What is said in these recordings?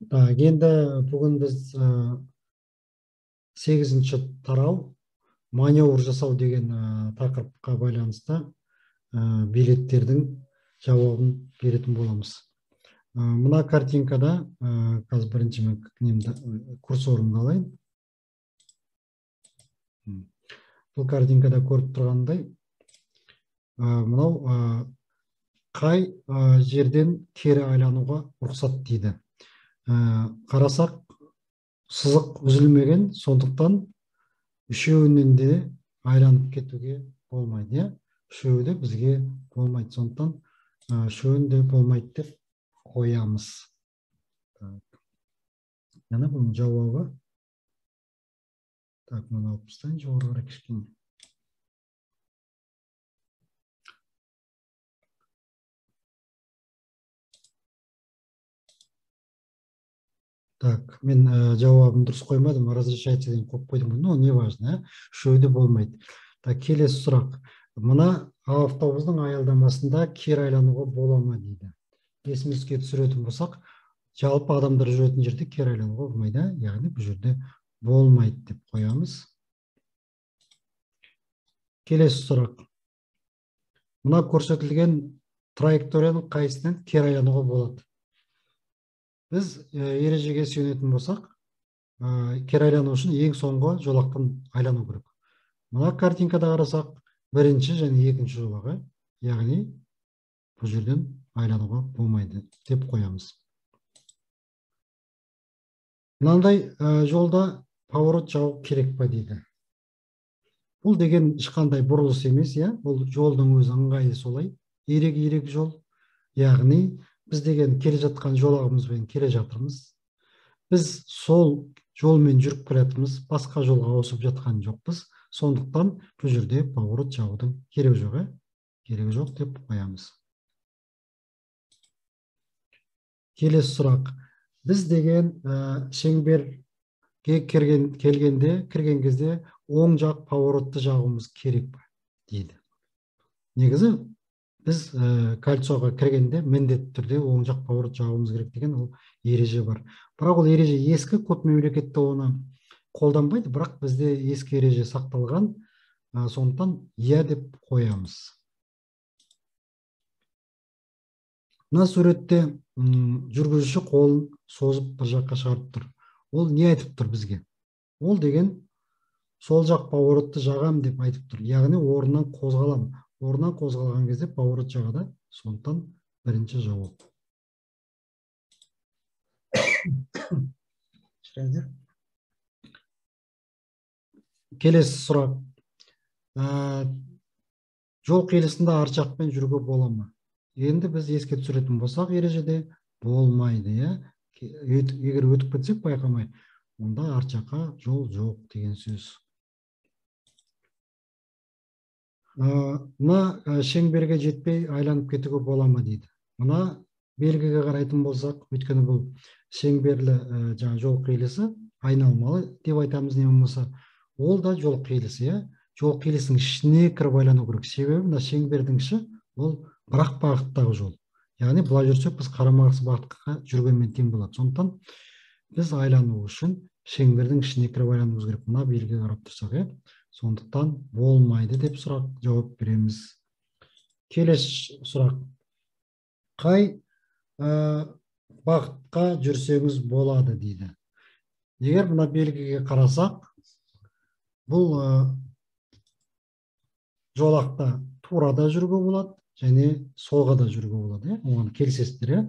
Так, енді бүгін біз 8-ші тарау маневр жасау деген тақырыпқа байланысты билеттердің жауабын беретін боламыз. Мына картинкада қазір бірінші мен немді курсорымды алайын. Бұл картинкада көріп тұрғандай, мынау қай жерден кері айлануға рұқсат дейді. Қарасақ, сызық үзілмеген, сондықтан үшеуінен де айланып кетуге болмайды, иә? Үшеуі де бізге болмайды, сондықтан үшеуін де болмайды деп қоямыз. Яғни бұның жауабы. Так, мынаны алып тастайын жоғары қарай кішкене. Так, мен жауабын дұрыс қоймадым, разрешается деген қойып қойдым. Но не важно, үшеуі де болмайды. Так, келесі сұрақ. Мына автобустың аялдамасында кері айлануға бола ма дейді. Есімізге түсіретін болсақ, жалпы адамдар жүретін жерде кері айлануға болмайды, яғни бұл жерде болмайды деп қоямыз. Келесі сұрақ. Мына көрсетілген траекторияның қайсысынан кері айлануға болады? Біз ережеге сүйенетін болсақ, кері айлану үшін ең соңғы жолақтан айлану керек. Мына картинкада қарасақ, бірінші және екінші жолағы, яғни бұл жерден айлануға болмайды деп қоямыз. Мынандай жолда поворот жағу керек па дейді. Бұл деген ешқандай бұрылыс емес, иә? Бұл жолдың өзі ыңғайы солай, ирек-ирек жол. Яғни біз деген келе жатқан жолағымызбен келе жатырмыз. Біз сол жолмен жүріп келе жатырмыз, басқа жолға ауысып жатқан жоқпыз. Сондықтан бұл жерде поворот жағудың керегі жоқ, керегі жоқ деп қоямыз. Келесі сұрақ. Біз деген шеңберге кірген кезде оң жақ поворотты жағуымыз керек пе дейді. Негізі біз кольцоға кіргенде міндетті түрде оң жақ поворот жағуымыз керек деген ол ереже бар. Бірақ ол ереже ескі, көп мемлекетте оны қолданбайды, бірақ бізде ескі ереже сақталған, сондықтан иә деп қоямыз. Мына суретте жүргізуші қолын созып бір жаққа шығарып тұр. Ол не айтып тұр бізге? Ол деген сол жақ поворотты жағам деп айтып тұр. Яғни орнынан қозғалам. Орнынан қозғалған кезде поворот жағады, сондықтан бірінші жауап. Келесі сұрақ. Жол қиылысында арт жақпен жүруге бола ма? Енді біз еске түсіретін болсақ, ережеде болмайды, иә? Егер өтіп кетсек байқамай, онда арт жаққа жол жоқ деген сөз. Мына шеңберге жетпей айланып кетуге бола ма дейді. Мына белгіге қарайтын болсақ, өйткені бұл шеңберлі жаңа жол қиылысы, айналмалы деп айтамыз, не болмаса, ол да жол қиылысы, иә? Жол қиылысының ішіне кіріп айлану керек. Себебі мына шеңбердің іші ол бірақ бағыттағы жол. Яғни былай жүрсек біз қарама-қарсы бағытқа жүргенмен тең болады. Сондықтан біз айлану үшін шеңбердің ішіне кіріп айлануымыз керек. Мына белгіге қарап тұрсақ, иә? Сондықтан болмайды деп сұрақ жауап береміз. Келесі сұрақ. Қай бағытқа жүрсеңіз болады дейді. Егер мына белгіге қарасақ, бұл жолақта тура да жүруге болады, және солға да жүруге болады, иә? Оған келісесіздер, иә?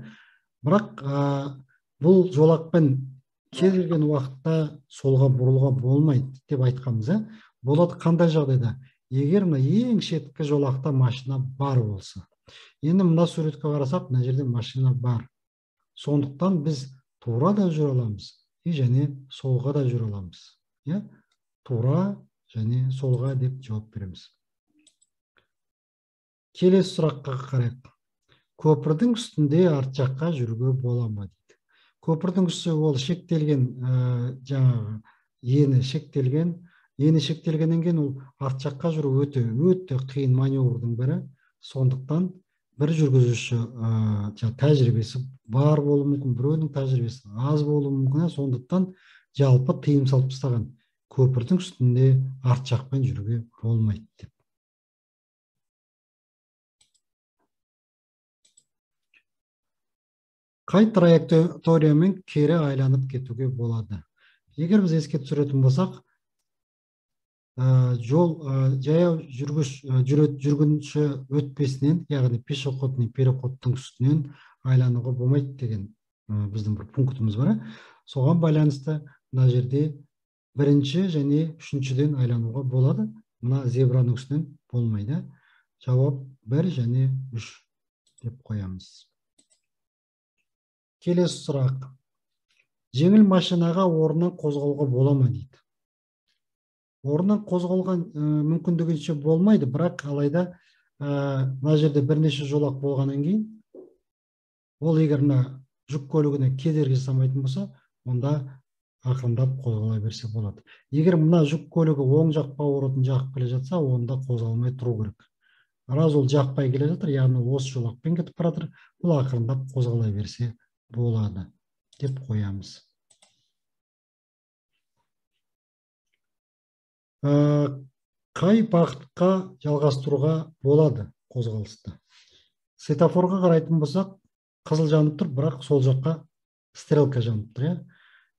Бірақ бұл жолақпен кез келген уақытта солға бұрылуға болмайды деп айтқанбыз, иә? Болады қандай жағдайда? Егер мына ең шеткі жолақта машина бар болса. Енді мына суретке қарасақ, мына жерде машина бар. Сондықтан біз тура да жүре аламыз, және солға да жүре аламыз, иә? Тура және солға деп жауап береміз. Келесі сұраққа қарайық. Көпірдің үстінде арт жаққа жүруге бола ма дейді. Көпірдің үсті ол шектелген, жаңағы ені шектелген. Ені шектелгеннен кейін ол арт жаққа жүру өте өте қиын маневрдің бірі. Сондықтан бір жүргізуші тәжірибесі бар болуы мүмкін, біреуінің тәжірибесі аз болуы мүмкін. Сондықтан жалпы тыйым салып тастаған, көпірдің үстінде арт жақпен жүруге болмайды деп. Қай траекториямен кері айланып кетуге болады? Егер біз еске түсіретін болсақ, жол жаяу жүргінші өтпесінен, яғни пешеходный переходтың үстінен айлануға болмайды деген біздің бір пунктіміз бар. Соған байланысты мына жерде бірінші және үшіншіден айлануға болады, мына зебраның үстінен болмайды. Жауап 1 және 3 деп қоямыз. Келесі сұрақ. Жеңіл машинаға орнынан қозғалуға бола ма дейді. Орнынан қозғалған мүмкіндігінше болмайды, бірақ алайда мына жерде бірнеше жолақ болғаннан кейін ол егер мына жүк көлігіне кедергі жасамайтын болса, онда ақырындап қозғала берсе болады. Егер мына жүк көлігі оң жақ поворотын жағып келе жатса, онда қозғалмай тұру керек. Раз ол жақпай келе жатыр, яғни осы жолақпен кетіп бара жатыр, бұл ақырындап қозғала берсе болады деп қоямыз. Қай бағытқа жалғастыруға болады қозғалысты? Светофорға қарайтын болсақ, қызыл жанып тұр, бірақ сол жаққа стрелка жанып тұр.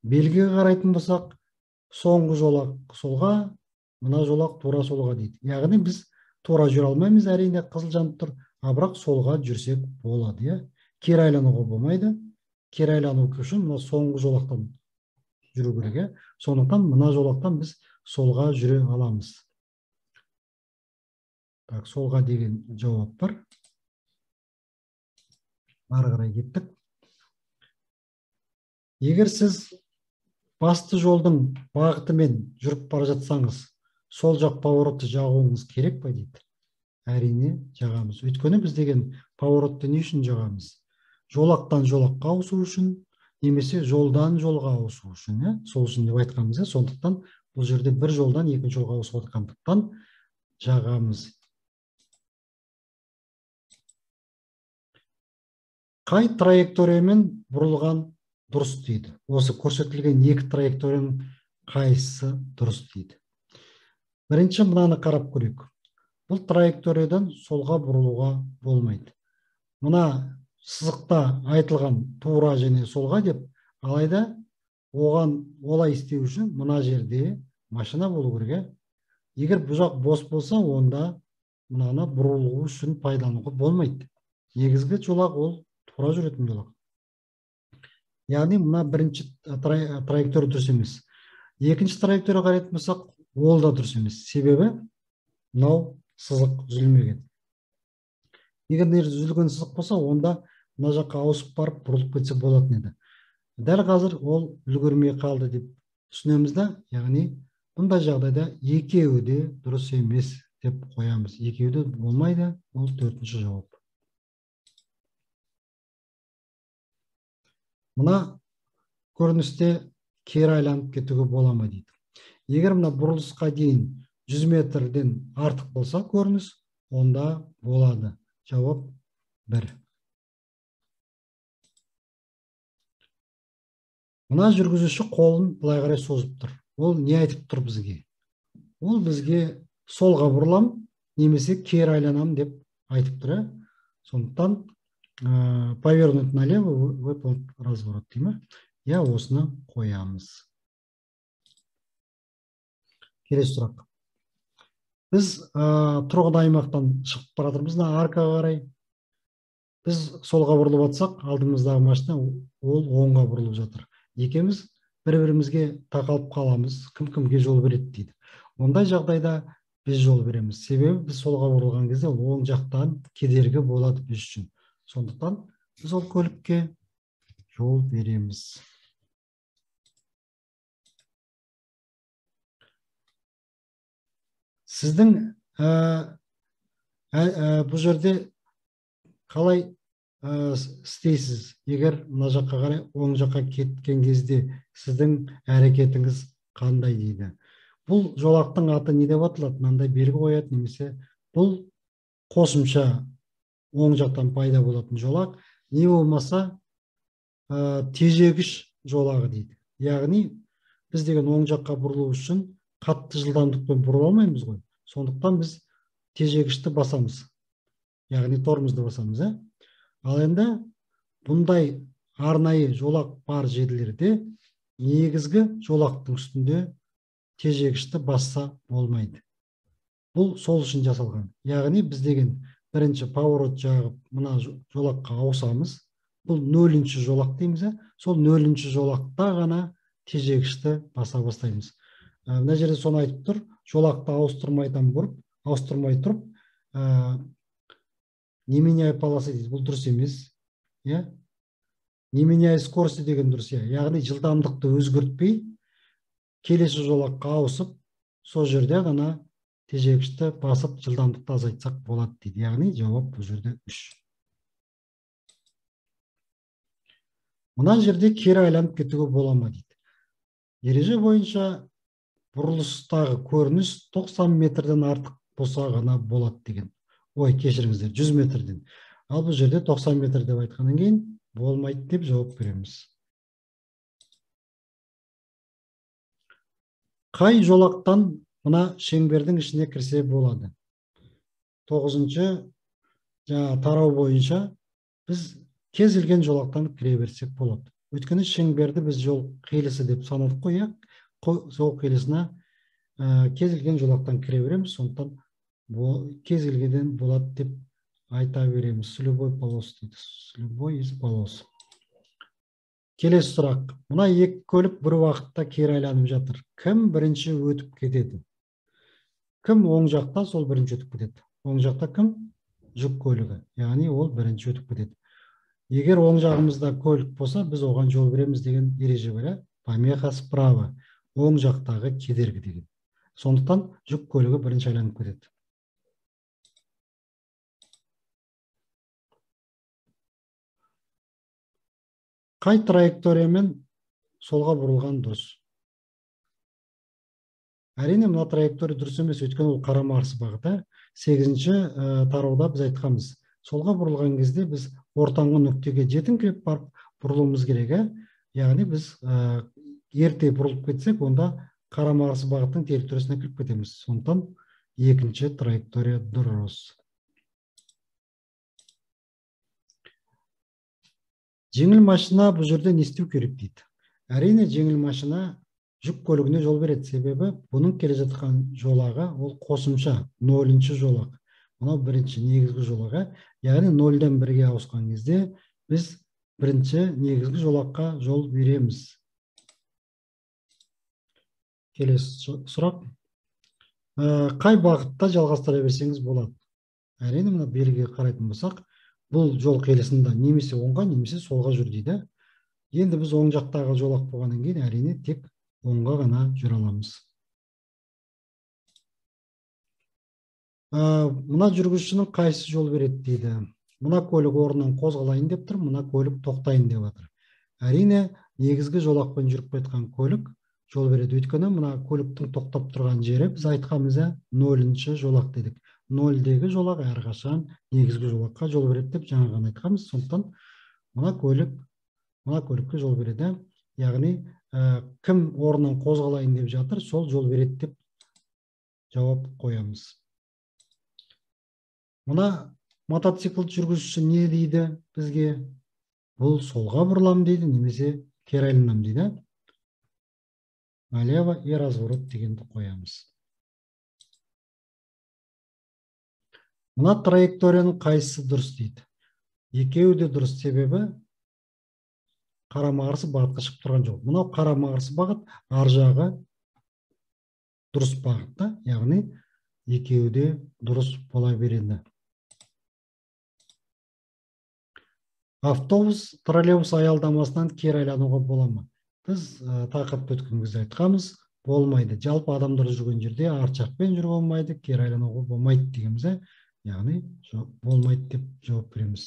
Белгіге қарайтын болсақ, соңғы жолақ солға, мына жолақ тура солға дейді. Яғни біз тура жүре алмаймыз, әрине қызыл жанып тұр, а бірақ солға жүрсек болады. Кері айлануға болмайды. Кері айлану үшін мына соңғы жолақтан жүру керек. Сондықтан мына жолақтан біз солға жүре аламыз. Так, солға деген жауап бар. Ары қарай кеттік. Егер сіз басты жолдың бағытымен жүріп бара жатсаңыз, сол жақ поворотты жағуыңыз керек па дейді. Әрине жағамыз. Өйткені біз деген поворотты не үшін жағамыз? Жолақтан жолаққа ауысу үшін, немесе жолдан жолға ауысу үшін, сол үшін деп айтқанбыз. Сондықтан бұл жерде бір жолдан екінші жолға ауысып жатқандықтан жағамыз. Қай траекториямен бұрылған дұрыс дейді. Осы көрсетілген екі траекторияның қайсысы дұрыс дейді. Бірінші мынаны қарап көрейік. Бұл траекториядан солға бұрылуға болмайды. Мына сызықта айтылған тура және солға деп, алайда оған олай істеу үшін мына жерде машина болу керек. Егер бұл жақ бос болса, онда мынаны бұрылу үшін пайдалануға болмайды. Негізгі жолақ ол тура жүретін жолақ. Яғни мына бірінші траектория дұрыс емес. Екінші траекторияға қарайтын болсақ, ол да дұрыс емес. Себебі мынау сызық үзілмеген. Егер мына жерде үзілген сызық болса, онда мына жаққа ауысып барып бұрылып кетсе болатын еді. Дәл қазір ол үлгермей қалды деп түсінеміз да, яғни бұндай жағдайда екеуі де дұрыс емес деп қоямыз. Екеуі де болмайды, ол төртінші жауап. Мына көріністе кері айланып кетуге бола ма дейді. Егер мына бұрылысқа дейін 100 метрден артық болса көрініс, онда болады. Жауап 1. Мына жүргізуші қолын былай қарай созып тұр. Ол не айтып тұр бізге? Ол бізге солға бұрылам немесе кері айланам деп айтып тұр. Сондықтан повернуть налево, выполнить разворот деймі. Я осыны қоямыз. Келесі сұрақ. Біз тұрғын аймақтан шығып бара жатырмыз мына аркаға қарай. Біз солға бұрылып атсақ, алдымыздағы машина ол оңға бұрылып жатыр. Екеуміз бір-бірімізге тақалып қаламыз, кім кімге жол береді дейді. Ондай жағдайда біз жол береміз. Себебі біз солға бұрылған кезде оң жақтан кедергі болады біз үшін. Сондықтан біз ол көлікке жол береміз. Сіздің бұл жерде қалай істейсіз? Егер мына жаққа қарай оң жаққа кеткен кезде сіздің әрекетіңіз қандай дейді. Бұл жолақтың аты не деп аталады? Мынандай белгі қояды, немесе бұл қосымша оң жақтан пайда болатын жолақ, не болмаса тежегіш жолағы дейді. Яғни біз деген оң жаққа бұрылу үшін қатты жылдамдықпен бұрыла алмаймыз ғой. Сондықтан біз тежегішті басамыз. Яғни тормозды басамыз, ә? Ал енді бұндай арнайы жолақ бар жерлерде негізгі жолақтың үстінде тежегішті басса болмайды. Бұл сол үшін жасалған. Яғни біз деген бірінші поворот жағып мына жолаққа ауысамыз. Бұл 0-ші жолақ дейміз, ә? Сол 0-ші жолақта ғана тежегішті баса бастаймыз. Мына жерде соны айтып тұр, жолақты ауыстырмай тұрып, не меняя полосы дейді. Бұл дұрыс емес. Иә? Не меняя скорости деген дұрыс, иә. Яғни жылдамдықты өзгертпей келесі жолаққа ауысып, сол жерде ғана тежегішті басып жылдамдықты азайтсақ болады дейді. Яғни жауап бұл жерде 3. Мына жерде кері айланып кетуге бола ма дейді. Ереже бойынша бұрылыстағы көрініс 90 метрден артық болса ғана болады деген. Ой, кешіріңіздер, 100 метрден. Ал бұл жерде 90 метр деп айтқаннан кейін болмайды деп жауап береміз. Қай жолақтан мына шеңбердің ішіне кірсе болады? 9-шы жаңа тарау бойынша біз кез келген жолақтан кіре берсек болады. Өйткені шеңберді біз жол қиылысы деп санадық қой, иә? Жол қиылысына кез келген жолақтан кіре береміз, сондықтан кез келгеннен болады деп айта береміз. С любой полос дейді. С любой из полос. Келесі сұрақ. Мына екі көлік бір уақытта кері айланып жатыр. Кім бірінші өтіп кетеді? Кім оң жақта, сол бірінші өтіп кетеді. Оң жақта кім? Жүк көлігі. Яғни ол бірінші өтіп кетеді. Егер оң жағымызда көлік болса, біз оған жол береміз деген ереже бар, помеха справа. Оң жақтағы кедергі деген. Сондықтан жүк көлігі бірінші айланып кетеді. Қай траекториямен солға бұрылған дұрыс? Әрине, мына траектория дұрыс емес, өйткені ол қарама-қарсы бағыт. 8-ші тарауда біз айтқанбыз. Солға бұрылған кезде біз ортаңғы нүктеге жетіңкіреп барып бұрылуымыз керек. Яғни біз ерте бұрылып кетсек, онда қарама-қарсы бағыттың территориясына кіріп кетеміз. Сондықтан екінші траектория дұрыс. Жеңіл машина бұл жерде не істеу керек дейді. Әрине, жеңіл машина жүк көлігіне жол береді. Себебі бұның келе жатқан жолағы ол қосымша 0-ші жолақ. Мынау бірінші негізгі жолағы. Яғни 0-ден 1-ге ауысқан кезде біз бірінші негізгі жолаққа жол береміз. Келесі сұрақ. Қай бағытта жалғастыра берсеңіз болады? Әрине, мына белгіге қарайтын болсақ, бұл жол қиылысында немесе оңға, немесе солға жүр дейді. Енді біз оң жақтағы жолақ болғаннан кейін әрине тек оңға ғана жүре аламыз. Мына жүргізушінің қайсы жол береді дейді. Мына көлік орнынан қозғалайын деп тұр, мына көлік тоқтайын деп жатыр. Әрине, негізгі жолақпен жүріп кеткен көлік жол береді. Өйткені мына көліктің тоқтап тұрған жері біз айтқанбыз, 0-ші жолақ дедік. 0-дегі жолақ әрқашан негізгі жолаққа жол береді деп жаңа ғана айтқанбыз. Сондықтан мына көлік мына көлікке жол береді. Яғни кім орнынан қозғалайын деп жатыр, сол жол береді деп жауап қоямыз. Мына мотоцикл жүргізушісі не дейді бізге? Бұл солға бұрылам дейді, немесе кері айланам дейді. Налево и разворот дегенді қоямыз. Мына траекторияның қайсысы дұрыс дейді. Екеуі де дұрыс, себебі қарама-қарсы бағытқа шығып тұрған жоқ. Мынау қарама-қарсы бағыт, ар жағы дұрыс бағытта, яғни екеуі де дұрыс бола береді. Автобус, троллейбус аялдамасынан кері айлануға бола ма? Біз тақырыпты өткен кезде айтқанбыз, болмайды. Жалпы адамдар жүрген жерде арт жақпен жүруге болмайды, кері айлануға болмайды дегенбіз, яғни болмайды деп жауап береміз.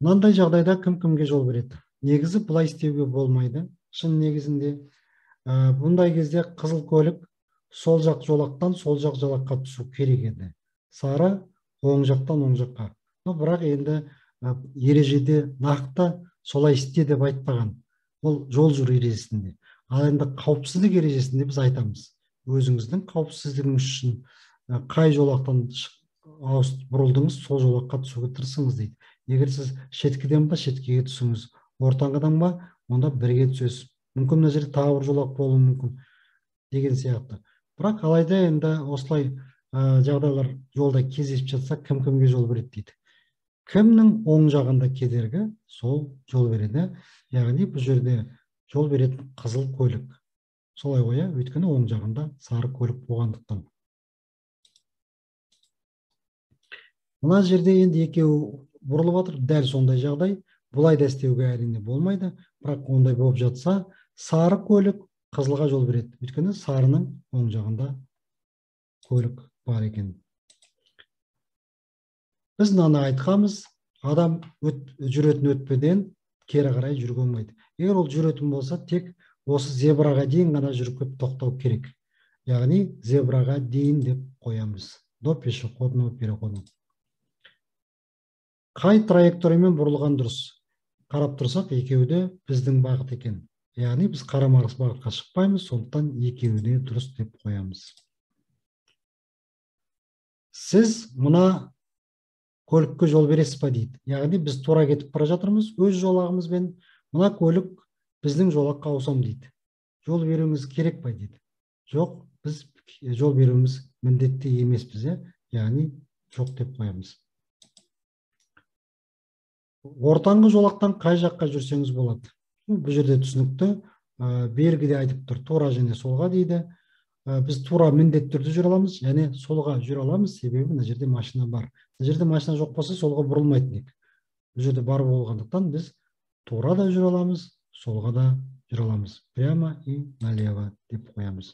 Мынандай жағдайда кім кімге жол береді? Негізі бұлай істеуге болмайды. Шын негізінде бұндай кезде қызыл көлік сол жақ жолақтан сол жақ жолаққа түсу керек еді. Сары оң жақтан оң жаққа. Но бірақ енді ережеде нақты Солай істе деп айтпаған. Ол жол жүру ережесінде. Ал енді қауіпсіздік ережесінде біз айтамыз. Өзіңіздің қауіпсіздігіңіз үшін қай жолақтан бұрылдыңыз, сол жолаққа түсуге тырысыңыз дейді. Егер сіз шеткіден ба, шеткіге түсіңіз, ортаңғыдан ба, онда бірге түсесіз. Мүмкін мына жерде тағы бір жолақ болуы мүмкін деген сияқты. Бірақ алайда енді осылай жағдайлар жолда кездесіп жатса, кім кімге жол береді дейді. Кімнің оң жағында кедергі, сол жол береді. Яғни бұл жерде жол беретін қызыл көлік. Солай ғой, өйткені оң жағында сары көлік болғандықтан. Мына жерде енді екеуі бұрылып жатыр, дәл сондай жағдай. Бұлай да істеуге әрине болмайды, бірақ ондай болып жатса, сары көлік қызылға жол береді. Өйткені сарының оң жағында көлік бар екен. Біз мынаны айтқанбыз, адам жүретін өтпеден кері қарай жүруге болмайды. Егер ол жүретін болса, тек осы зебраға дейін ғана жүріп келіп тоқтау керек. Яғни зебраға дейін деп қоямыз. До пешеходного перехода. Қай траекториямен бұрылған дұрыс? Қарап тұрсақ, екеуі де біздің бағыт екен. Яғни біз қарама-қарсы бағытқа шықпаймыз, сондықтан екеуі де дұрыс деп қоямыз. Сіз мына көлікке жол бересіз ба дейді. Яғни біз тура кетіп бара жатырмыз өз жолағымызбен, мына көлік біздің жолаққа ауысам дейді. Жол беруіміз керек па дейді. Жоқ, біз жол беруіміз міндетті емеспіз, яғни жоқ деп қоямыз. Ортаңғы жолақтан қай жаққа жүрсеңіз болады? Бұл жерде түсінікті, белгіде айтып тұр, тура және солға дейді. Біз тура міндетті түрде жүре аламыз, және солға жүре аламыз, себебі мына жерде машина бар. Мына жерде машина жоқ болса, солға бұрылмайтын едік. Бұл жерде бар болғандықтан біз тура да жүре аламыз, солға да жүре аламыз. Прямо и налево деп қоямыз.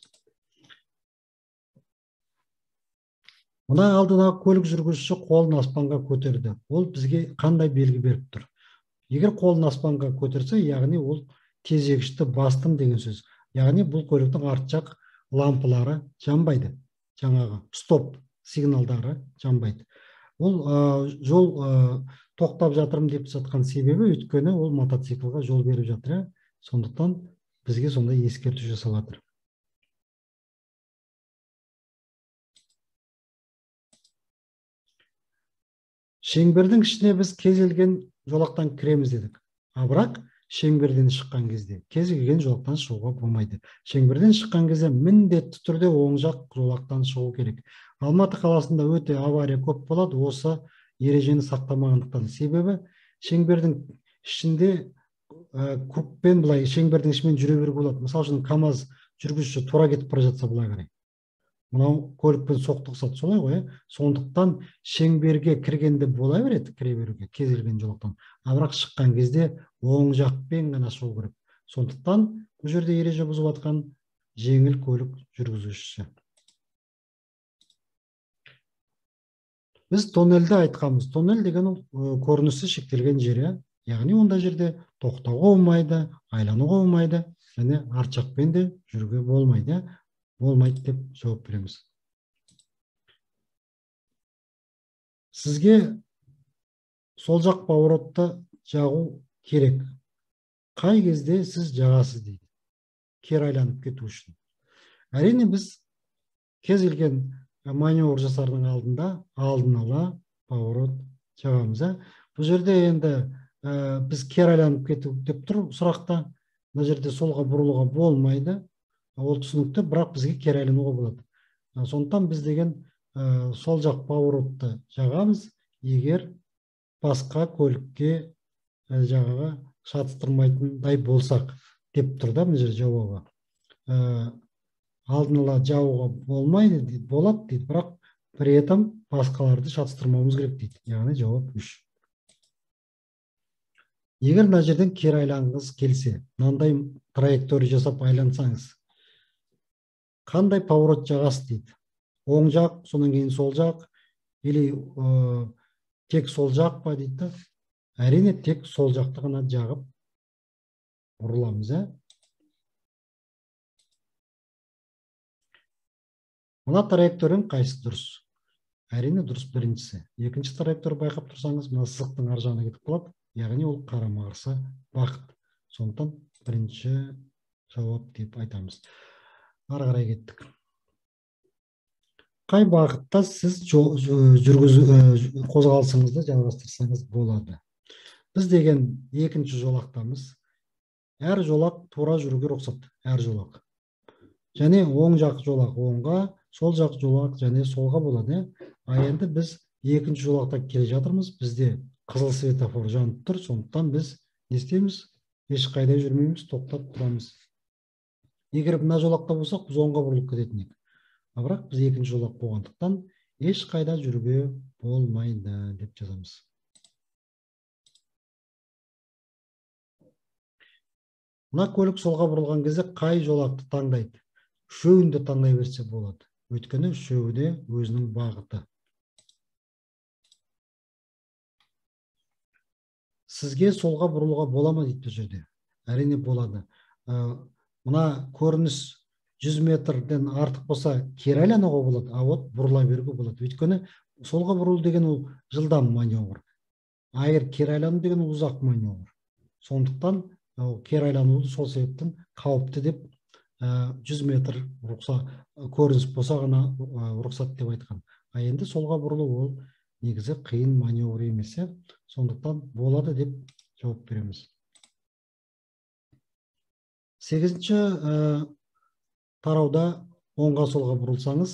Мына алдыдағы көлік жүргізуші қолын аспанға көтерді. Ол бізге қандай белгі беріп тұр? Егер қолын аспанға көтерсе, яғни ол тежегішті бастым деген сөз. Яғни бұл көліктің арт жақ лампалары жанбайды. Жаңағы стоп сигналдары жанбайды. Ол жол тоқтап жатырмын деп жатқан себебі, өйткені ол мотоциклға жол беріп жатыр. Сондықтан бізге сондай ескерту жасап жатыр. Шеңбердің ішіне біз кез келген жолақтан кіреміз дедік. А бірақ шеңберден шыққан кезде кез келген жолақтан шығуға болмайды. Шеңберден шыққан кезде міндетті түрде оң жақ жолақтан шығу керек. Алматы қаласында өте авария көп болады осы ережені сақтамағандықтан. Себебі шеңбердің ішінде кругпен былай шеңбердің ішімен жүре беруге болады. Мысалы үшін КАМАЗ жүргізуші тура кетіп бара жатса былай қарай, мынау көлікпен соқтығысады, солай ғой, Сондықтан шеңберге кіргенде бола береді, кіре беруге кез келген жолақтан. А бірақ шыққан кезде оң жақпен ғана шығу керек. Сондықтан бұл жерде ереже бұзып жатқан жеңіл көлік жүргізушісі. Біз тоннельді айтқанбыз. Тоннель деген ол көрінісі шектелген жер, яғни ондай жерде тоқтауға болмайды, айлануға болмайды, және арт жақпен де жүруге болмайды. Болмайды деп жауап береміз. Сізге сол жақ поворотты жағу керек. Қай кезде сіз жағасыз дейді. Кері айланып кету үшін. Әрине біз кез келген маневр жасардың алдында алдын ала поворот жағамыз. Бұл жерде енді біз кері айланып кету деп тұр сұрақта. Мына жерде солға бұрылуға болмайды. Ол түсінікті, бірақ бізге кері айлануға болады. Сондықтан біз деген сол жақ поворотты жағамыз, егер басқа көлікке жағаға шатыстырмайтындай болсақ деп тұр да мына жерде жауабы. Алдын ала жағуға болмайды дейді, болады дейді, бірақ при этом басқаларды шатыстырмауымыз керек дейді. Яғни жауап 3. Егер мына жерден кері айланғыңыз келсе, мынандай траектория жасап айлансаңыз, қандай поворот жағасыз дейді. Оң жақ, содан кейін сол жақ, или тек сол жақ па дейді. Әрине тек сол жақты ғана жағып бұрыламыз. Мына траекторияның қайсысы дұрыс? Әрине дұрыс біріншісі. Екінші траектория байқап тұрсаңыз, мына сызықтың ар жағына кетіп қалады. Яғни ол қарама-қарсы бағыт. Сондықтан бірінші жауап деп айтамыз. Ары қарай кеттік. Қай бағытта сіз қозғалысыңызды жалғастырсаңыз болады? Біз деген екінші жолақтамыз. Әр жолақ тура жүруге рұқсат, әр жолақ. Және оң жақ жолақ оңға, сол жақ жолақ және солға болады. А енді біз екінші жолақта келе жатырмыз. Бізде қызыл светофор жанып тұр, сондықтан біз не істейміз? Ешқайда жүрмейміз, тоқтап тұрамыз. Егер мына жолақта болсақ, біз оңға бұрылып кететін едік. А бірақ біз екінші жолақ болғандықтан ешқайда жүруге болмайды деп жазамыз. Мына көлік солға бұрылған кезде қай жолақты таңдайды? Үшеуін де таңдай берсе болады. Өйткені үшеуі де өзінің бағыты. Сізге солға бұрылуға бола ма дейді бұл жерде? Әрине болады. Мына көрініс 100 метрден артық болса кері айлануға болады, а вот бұрыла беруге болады. Өйткені солға бұрылу деген ол жылдам маневр. А егер кері айлану деген ол ұзақ маневр. Сондықтан кері айлануды сол себептен қауіпті деп 100 метр көрініс болса ғана рұқсат деп айтқан. А енді солға бұрылу ол негізі қиын маневр емес, сондықтан болады деп жауап береміз. 8-ші тарауда оңға солға бұрылсаңыз,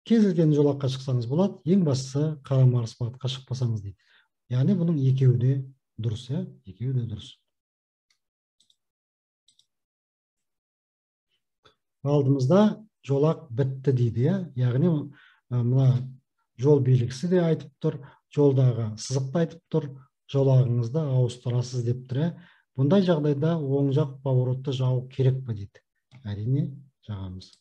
кез келген жолаққа шықсаңыз болады, ең бастысы қарама-қарсы бағытқа шықпасаңыз дейді. Яғни бұның екеуі де дұрыс, екеуі де дұрыс. Алдымызда жолақ бітті дейді, яғни мына жол белгісі де айтып тұр, жолдағы сызық та айтып тұр, жолағыңызды ауыстырасыз деп тұр. Бұндай жағдайда оң жақ поворотты жағу керек пе дейді. Әрине жағамыз.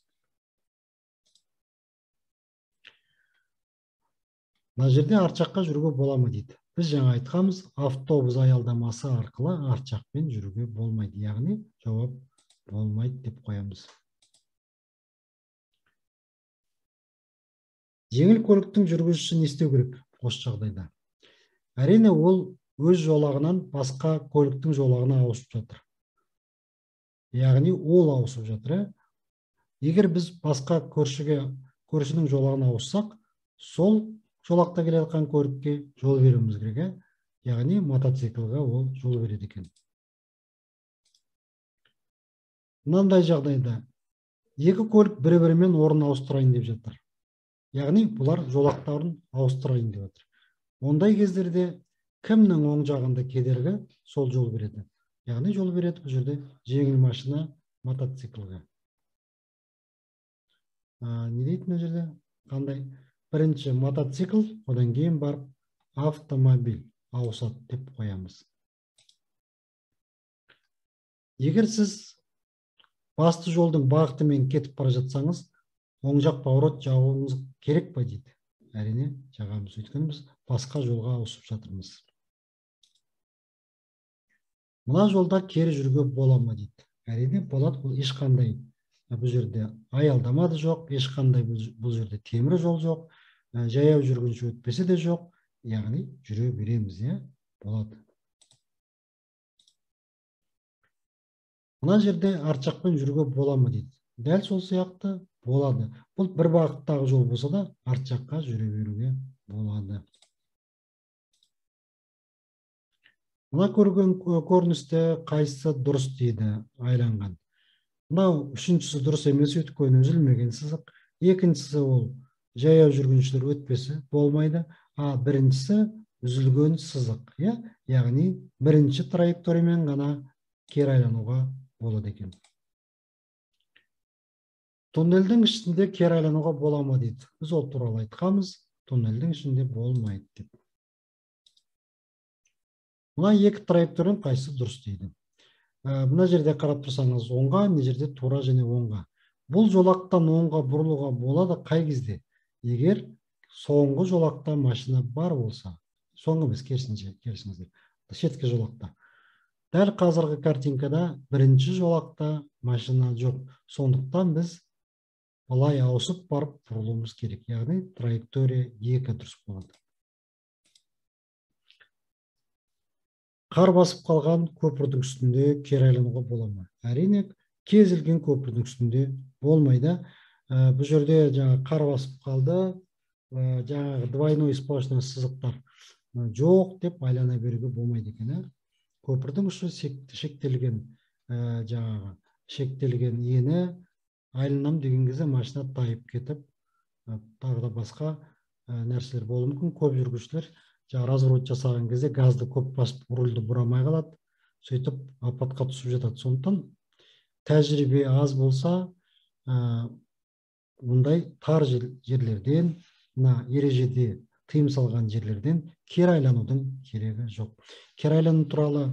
Мына жерде арт жаққа жүруге бола ма дейді. Біз жаңа айтқанбыз, автобус аялдамасы арқылы арт жақпен жүруге болмайды. Яғни жауап болмайды деп қоямыз. Жеңіл көліктің жүргізушісі не істеу керек осы жағдайда? Әрине ол өз жолағынан басқа көліктің жолағына ауысып жатыр. Яғни ол ауысып жатыр. Егер біз басқа көршінің жолағына ауыссақ, сол жолақта келе жатқан көлікке жол беруіміз керек. Яғни мотоциклға ол жол береді екен. Мынандай жағдайда екі көлік бір-бірімен орын ауыстырайын деп жатыр. Яғни бұлар жолақтарын ауыстырайын деп жатыр. Ондай кездерде кімнің оң жағында кедергі, сол жол береді. Яғни жол береді бұл жерде жеңіл машина мотоциклға. Не дейді мына жерде? Қандай? Бірінші мотоцикл, одан кейін барып автомобиль ауысады деп қоямыз. Егер сіз басты жолдың бағытымен кетіп бара жатсаңыз, оң жақ поворот жағуыңыз керек па дейді. Әрине жағамыз, өйткені біз басқа жолға ауысып жатырмыз. Мына жолда кері жүруге бола ма дейді. Әрине болады, бұл ешқандай бұл жерде аялдама да жоқ, ешқандай бұл жерде темір жол жоқ, жаяу жүргінші өтпесе де жоқ, яғни жүре береміз, болады. Мына жерде арт жақпен жүруге бола ма дейді. Дәл сол сияқты болады. Бұл бір бағыттағы жол болса да арт жаққа жүре беруге болады. Мына көрген көріністе қайсысы дұрыс дейді айланған. Мынау үшіншісі дұрыс емес, өйткені үзілмеген сызық. Екіншісі ол жаяу жүргіншілер өтпесі болмайды. А біріншісі үзілген сызық, яғни бірінші траекториямен ғана кері айлануға болады екен. Туннельдің ішінде кері айлануға бола ма дейді. Біз ол туралы айтқанбыз, туннельдің ішінде болмайды деп. Мына екі траекторияның қайсысы дұрыс дейді. Мына жерде қарап тұрсаңыз оңға, мына жерде тура және оңға. Бұл жолақтан оңға бұрылуға болады қай кезде? Егер соңғы жолақта машина бар болса, соңғы емес, керісінше, керісіңіздер, шеткі жолақта. Дәл қазіргі картинкада бірінші жолақта машина жоқ. Сондықтан біз былай ауысып барып бұрылуымыз керек. Яғни траектория 2 дұрыс болады. Қар басып қалған көпірдің үстінде кері айлануға бола ма? Әрине, кез келген көпірдің үстінде болмайды. Бұл жерде жаңа қар басып қалды, жаңағы двойной сплошной сызықтар жоқ деп айлана беруге болмайды екен. Көпірдің ұшы шектелген, жаңағы шектелген ені, айланам деген кезде машина тайып кетіп, тағы да басқа нәрселер болуы мүмкін. Көп жүргізушілер жаңа разворот жасаған кезде газды көп басып, рульді бұрамай қалады, сөйтіп апатқа түсіп жатады. Сондықтан тәжірибе аз болса, мұндай тар жерлерден, мына ережеде тыйым салған жерлерден кері айланудың керегі жоқ. Кері айлану туралы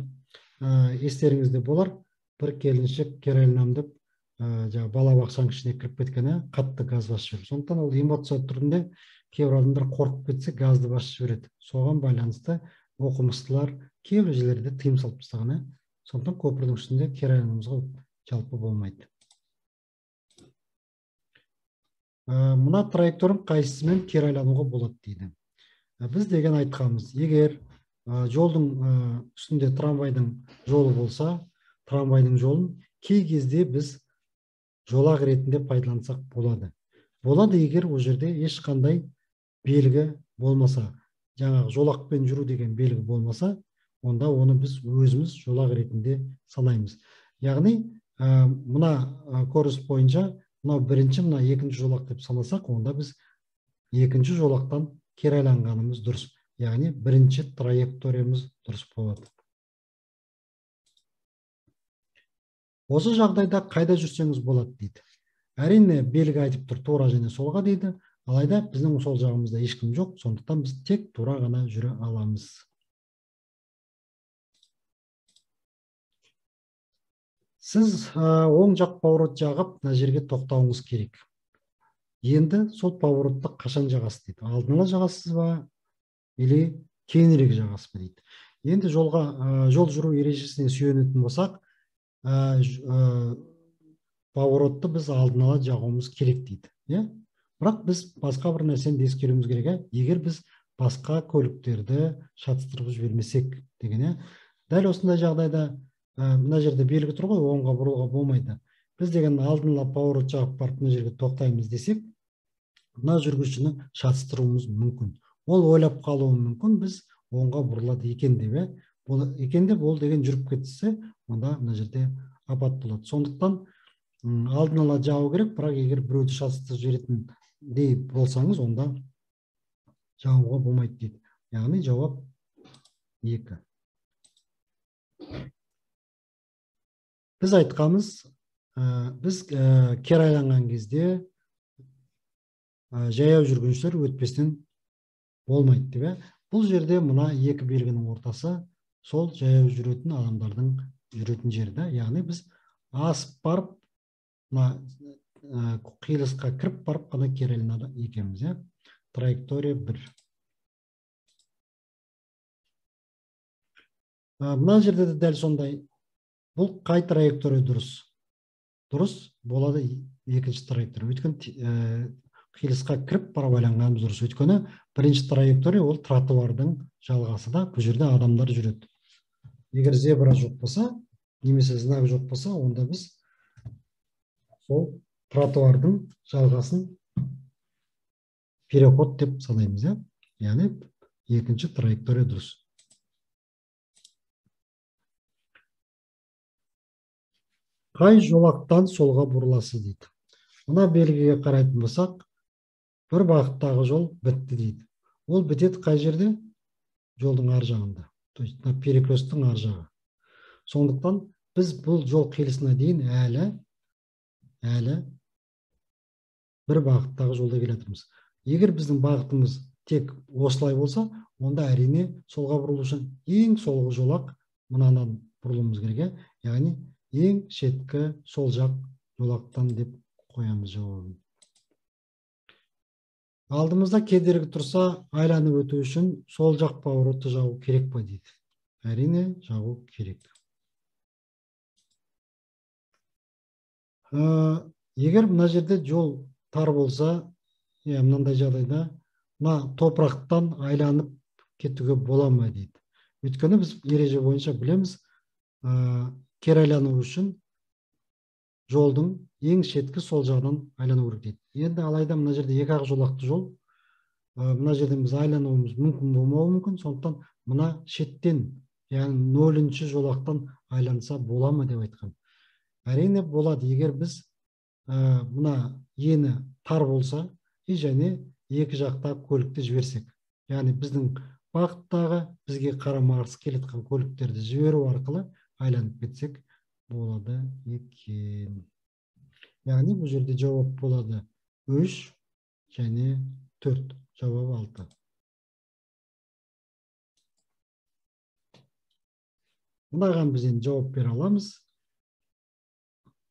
естеріңізде болар, бір келіншек кері айланам деп жаңа балабақшаның ішіне кіріп кеткені, қатты газ басып жіберді. Сондықтан ол эмоция түрінде кейбір адамдар қорқып кетсе газды басып жібереді. Соған байланысты оқымыстылар кейбір жерлерде тыйым салып тастаған. Сондықтан көпірдің үстінде кері айлануымызға жалпы болмайды. Мына траекторияның қайсысымен кері айлануға болады дейді. Біз деген айтқанбыз, егер жолдың үстінде трамвайдың жолы болса, трамвайдың жолын кей кезде біз жолақ ретінде пайдалансақ болады. Болады, егер ол жерде ешқандай белгі болмаса, жаңағы жолақпен жүру деген белгі болмаса, онда оны біз өзіміз жолақ ретінде санаймыз. Яғни мына көрініс бойынша мынау бірінші, мына екінші жолақ деп санасақ, онда біз екінші жолақтан кері айланғанымыз дұрыс. Яғни бірінші траекториямыз дұрыс болады. Осы жағдайда қайда жүрсеңіз болады дейді. Әрине белгі айтып тұр, тура және солға дейді. Алайда біздің сол жағымызда ешкім жоқ, сондықтан біз тек тура ғана жүре аламыз. Сіз оң жақ поворот жағып, мына жерге тоқтауыңыз керек. Енді сол поворотты қашан жағасыз дейді. Алдын ала жағасыз ба, или кейінірек жағасыз ба дейді. Енді жолға, жол жүру ережесіне сүйенетін болсақ, поворотты біз алдын ала жағуымыз керек дейді. Иә? Бірақ біз басқа бір нәрсені ескеруіміз керек, егер біз басқа көліктерді шатыстырып жібермесек деген. Дәл осындай жағдайда мына жерде белгі тұр ғой, оңға бұрылуға болмайды. Біз деген алдын ала поворот жағып барып мына жерге тоқтаймыз десек, мына жүргізушіні шатыстыруымыз мүмкін. Ол ойлап қалуы мүмкін, біз оңға бұрылады екен деп. Екен деп ол деген жүріп кетсе, онда мына жерде апат болады. Сондықтан алдын ала жағу керек, бірақ егер біреуді шатыстырып жіберетіндей болсаңыз, онда жағуға болмайды дейді. Яғни жауап 2. Біз айтқанымыз, біз кері айланған кезде жаяу жүргіншілер өтпестен болмайды деп. Бұл жерде мына екі белгінің ортасы сол жаяу жүретін адамдардың жүретін жері да. Яғни біз асып барып, мына қиылысқа кіріп барып қана кері айланады екенбіз. Траектория 1. Мына жерде де дәл сондай. Бұл қай траектория дұрыс? Дұрыс болады екінші траектория. Өйткені қиылысқа кіріп барып айланғанымыз дұрыс. Өйткені бірінші траектория ол тротуардың жалғасы да, бұл жерде адамдар жүреді. Егер зебра жоқ болса, немесе знак жоқ болса, онда біз сол тротуардың жалғасын переход деп санаймыз. Яғни екінші траектория дұрыс. Қай жолақтан солға бұрыласыз дейді. Мына белгіге қарайтын болсақ, бір бағыттағы жол бітті дейді. Ол бітеді қай жерде? Жолдың ар жағында. То есть мына перекресттің ар жағы. Сондықтан біз бұл жол қиылысына дейін әлі бір бағыттағы жолда келе жатырмыз. Егер біздің бағытымыз тек осылай болса, онда әрине солға бұрылу үшін ең солғы жолақ мынадан бұрылуымыз керек. Яғни ең шеткі сол жақ жолақтан деп қоямыз жауабын. Алдымызда кедергі тұрса, айланып өту үшін сол жақ поворотты жағу керек па дейді. Әрине, жағу керек. Егер мына жерде жол тар болса, мынандай жағдайда мына топырақтан айланып кетуге бола ма дейді. Өйткені біз ереже бойынша білеміз, кері айлану үшін жолдың ең шеткі сол жағынан айлану керек дейді. Енді алайда мына жерде екі ақ жолақты жол, мына жерден біз айлануымыз мүмкін болмауы мүмкін, сондықтан мына шеттен, яғни 0-ші жолақтан айланса бола ма деп айтқан. Әрине болады, егер біз мына ені тар болса и және екі жақта көлікті жіберсек, яғни біздің бағыттағы бізге қарама-қарсы келе жатқан көліктерді жіберу арқылы айланып кетсек болады екен. Яғни бұл жерде жауап болады 3 және 4, жауап 6. Мынаған біз енді жауап бере аламыз.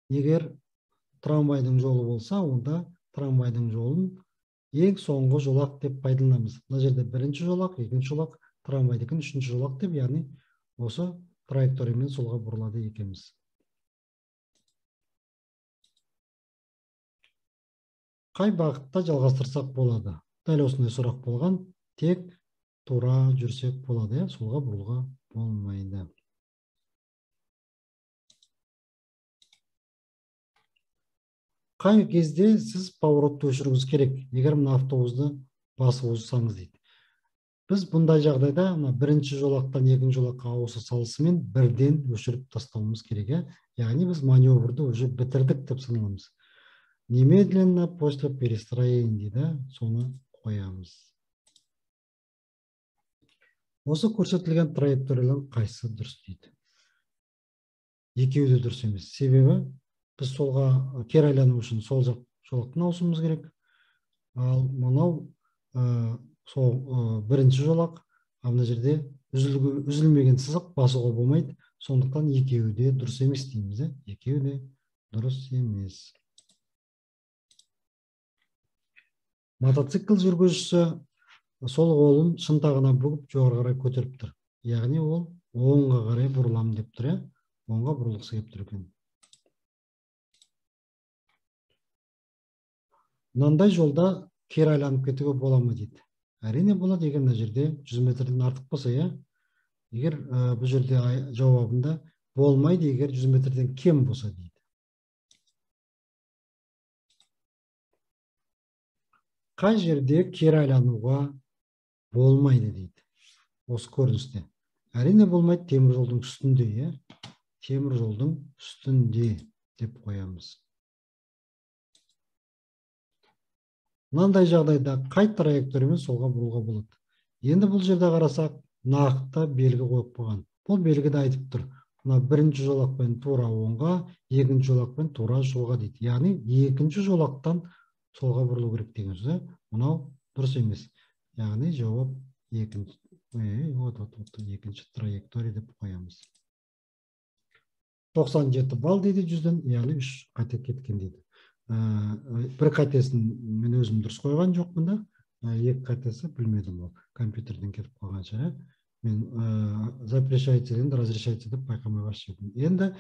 Егер трамвайдың жолы болса, онда трамвайдың жолын ең соңғы жолақ деп пайдаланамыз. Мына жерде бірінші жолақ, екінші жолақ, трамвайдікін үшінші жолақ деп, яғни осы траекториямен солға бұрылады екенбіз. Қай бағытта жалғастырсақ болады? Дәл осындай сұрақ болған. Тек тура жүрсек болады, солға бұрылуға болмайды. Қай кезде сіз поворотты өшіруіңіз керек, егер мына автобусты басып озсаңыз дейді. Біз бұндай жағдайда мына бірінші жолақтан екінші жолаққа ауыса салысымен бірден өшіріп тастауымыз керек, яғни біз маневрді уже бітірдік деп саналамыз. Немедленно после перестроения дейді, соны қоямыз. Осы көрсетілген траекториялардың қайсысы дұрыс дейді. Екеуі де дұрыс емес. Себебі біз солға кері айлану үшін сол жақ жолақтан ауысуымыз керек. Ал мынау сол бірінші жолақ, ал мына жерде үзілмеген сызық, басуға болмайды. Сондықтан екеуі де дұрыс емес дейміз, екеуі де дұрыс емес. Мотоцикл жүргізушісі сол қолын шынтағына бүгіп жоғары қарай көтеріп тұр. Яғни ол оңға қарай бұрылам деп тұр, оңға бұрылғысы келіп тұр екен. Мынандай жолда кері айланып кетуге бола ма дейді. Әрине болады, егер мына жерде 100 метрден артық болса, Егер бұл жерде жауабында болмайды, егер 100 метрден кем болса дейді. Қай жерде кері айлануға болмайды дейді. Осы көріністе. Әрине болмайды, темір жолдың үстінде, Темір жолдың үстінде деп қоямыз. Мынандай жағдайда қай траекториямен солға бұруға болады? Енді бұл жерде қарасақ, нақты белгі қойып қойған. Бұл белгіде айтып тұр. Мына бірінші жолақпен тура оңға, екінші жолақпен тура солға дейді. Яғни екінші жолақтан солға бұрылу керек деген сөз. Мынау дұрыс емес. Яғни жауап екінші, екінші траектория деп қоямыз. 97 балл дейді 100-ден, яғни 3 қате кеткен дейді. Бір қатесін мен өзім дұрыс қойған жоқпын да, екі қатесі білмедім, ол компьютерден кетіп қалған шығар. Мен запрещается енді разрешается деп байқамай басып жібердім. Енді